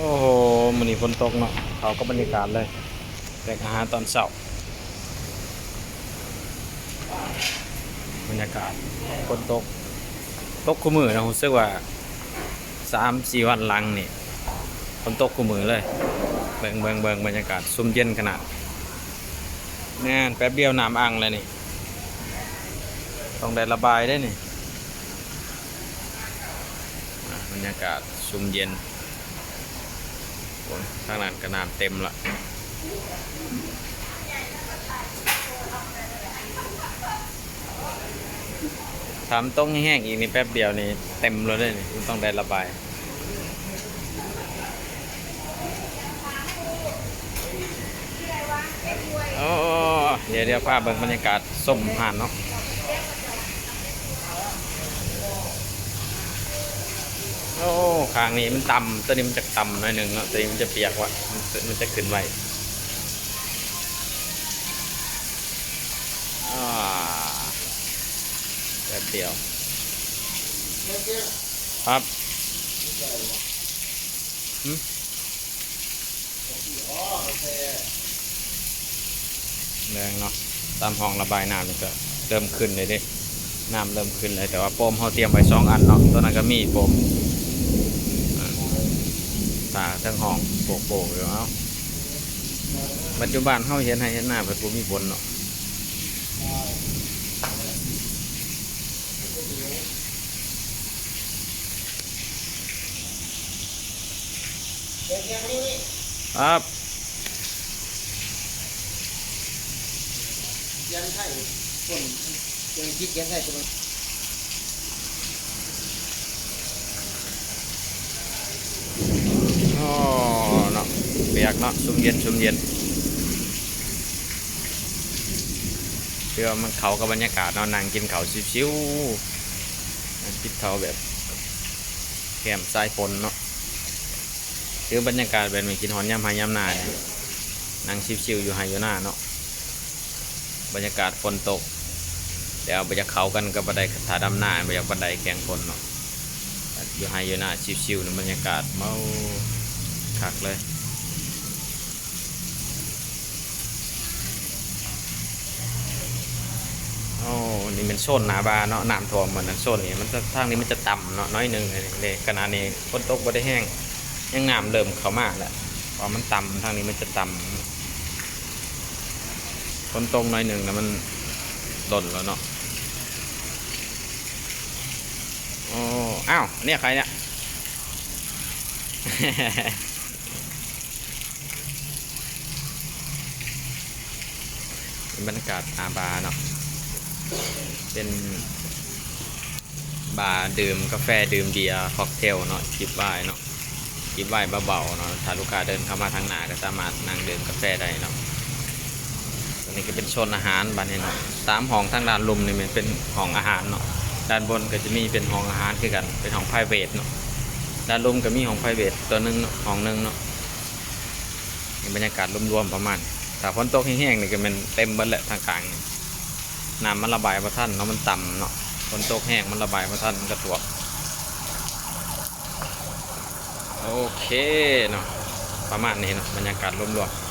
ໂອ້ໂຫ ມື້ນີ້ຝົນຕົກເນາະ ເຂົ້າກັບບັນຍາກາດເລີຍ ແລກອາຫານຕອນເຊົ້າ. ບັນຍາກາດຝົນຕົກ ຕົກຄູ່ມື້ນະ ຮູ້ສຶກວ່າສາມສີ່ວັນຫຼັງນີ້ຝົນຕົກຄູ່ມື້ເລີຍ. ເບິ່ງ ເບິ່ງ ເບິ່ງ ບັນຍາກາດຊຸ່ມເຢັນຂະໜາດ. ແມ່ນ ແປັບດຽວນ້ຳອັ່ງແລ້ວນີ້ ຕ້ອງໄດ້ລະບາຍເດ້ນີ້. ອ່າ ບັນຍາກາດຊຸ່ມເຢັນ. ໂອ້ຍ ທາງນັ້ນກໍນ້ຳເຕັມລະ. ຖ້າມັນຕົກແຮງໆອີກນີ້ ແປັບດຽວນີ້ເຕັມແລ້ວເດ້ນີ້ ມັນຕ້ອງໄດ້ລະບາຍ. ໂອ້ ດຽວ ດຽວພາເບິ່ງບັນຍາກາດຊົມຮ້ານເນາະ. ໂອ້ ຂ້າງນີ້ມັນຕ່ຳ ຕົວນີ້ມັນຈະຕ່ຳໜ້ອຍໜຶ່ງເນາະ ຕົວນີ້ມັນຈະປຽກວະ ມັນ ມັນຈະຂຶ້ນໄວ. ອ່າ ແປັບດຽວ ຄັບ ຫຶ ແລງເນາະ ຕາມຮ່ອງລະບາຍນ້ຳນີ້ກໍເລີ່ມຂຶ້ນເລີຍເດ້ ນ້ຳເລີ່ມຂຶ້ນເລີຍ. ແຕ່ວ່າໂຟມເຮົາຕຽມໄວ້ສອງອັນເນາະ ຕົວນັ້ນກໍມີໂຟມ ອ່າ ຖ້າທາງຫ້ອງໂປະໆຢູ່. ເອົ້າ ປັດຈຸບັນເຮົາເຮັດໄຮ່ເຮັດນາ ເພິ່ນບໍ່ມີຝົນເນາະ. ຄັບ ຂຽນໄທຄົນ ຂຽນຜິດຂຽນໄທຄົນ. ອໍ ເນາະ ປຽກເນາະ ຊຸ່ມເຢັນ ຊຸ່ມເຢັນ. ຄືວ່າມັນເຂົ້າກັບບັນຍາກາດເນາະ ນັ່ງກິນເຂົ້າຊິວໆ ນັ່ງກິນເຂົ້າແບບແກ້ມສາຍຝົນເນາະ. ຄືບັນຍາກາດແບບນີ້ ຄິດຮອດຍາມໄຮ່ຍາມນາເດ ນັ່ງຊິວໆຢູ່ໄຮ່ຢູ່ນາເນາະ. ບັນຍາກາດຝົນຕົກ ແຕ່ວ່າບໍ່ຢາກເຂົ້າກັນກັບປານໃດ ຖ້າດຳນາບໍ່ຢາກປານໃດ ແຂງຝົນເນາະ. ຢູ່ໄຮ່ຢູ່ນາຊິວໆ ໃນບັນຍາກາດ ເມົາ ຄັກເລີຍ. ໂອ້ ນີ້ແມ່ນໂຊນໜ້າບ້ານເນາະ ນ້ຳຖ້ວມໝົດນະ. ໂຊນນີ້ມັນຈະ ທາງນີ້ມັນຈະຕ່ຳເນາະ ໜ້ອຍໜຶ່ງເດ້. ຂະນະນີ້ຝົນຕົກບໍ່ໄດ້ແຮງ ຍັງນ້ຳເລີ່ມເຂົ້າມາແຫຼະ ເພາະວ່າມັນຕ່ຳ ທາງນີ້ມັນຈະຕ່ຳ. ຝົນຕົກໜ້ອຍໜຶ່ງນະ ມັນລົ້ນແລ້ວເນາະ. ໂອ້ ອ້າວ ອັນນີ້ໃຜເນຍ? ບັນຍາກາດໜ້າບາເນາະ ເປັນບາດື່ມກາແຟ ດື່ມເບຍ ຄອກເທວເນາະ ຈິບໄວເນາະ. ຈິບໄວເບົາໆເນາະ ຖ້າລູກຄ້າເດີນເຂົ້າມາທາງໜ້າກໍສາມາດນັ່ງດື່ມກາແຟໄດ້ເນາະ. ອັນນີ້ກໍເປັນໂຊນອາຫານບາດນີ້ເນາະ. ສາມຫ້ອງທາງດ້ານລຸ່ມນີ້ແມ່ນເປັນຫ້ອງອາຫານເນາະ ດ້ານບົນກໍຈະມີເປັນຫ້ອງອາຫານຄືກັນ ເປັນຫ້ອງ private ເນາະ. ດ້ານລຸ່ມກໍມີຫ້ອງ private ຕົວໜຶ່ງເນາະ ຫ້ອງໜຶ່ງເນາະ. ນີ້ບັນຍາກາດລວມໆປະມານ ຖ້າຝົນຕົກແຮງໆນີ້ກໍແມ່ນເຕັມເບິດແຫຼະທາງກາງ. ນ້ຳມັນລະບາຍບໍ່ທັນເນາະ ມັນຕ່ຳເນາະ ຝົນຕົກແຮງມັນລະບາຍບໍ່ທັນ ມັນກະຖ້ວມ. ໂອເຄເນາະ ປະມານນີ້ເນາະ ບັນຍາກາດລວມໆ.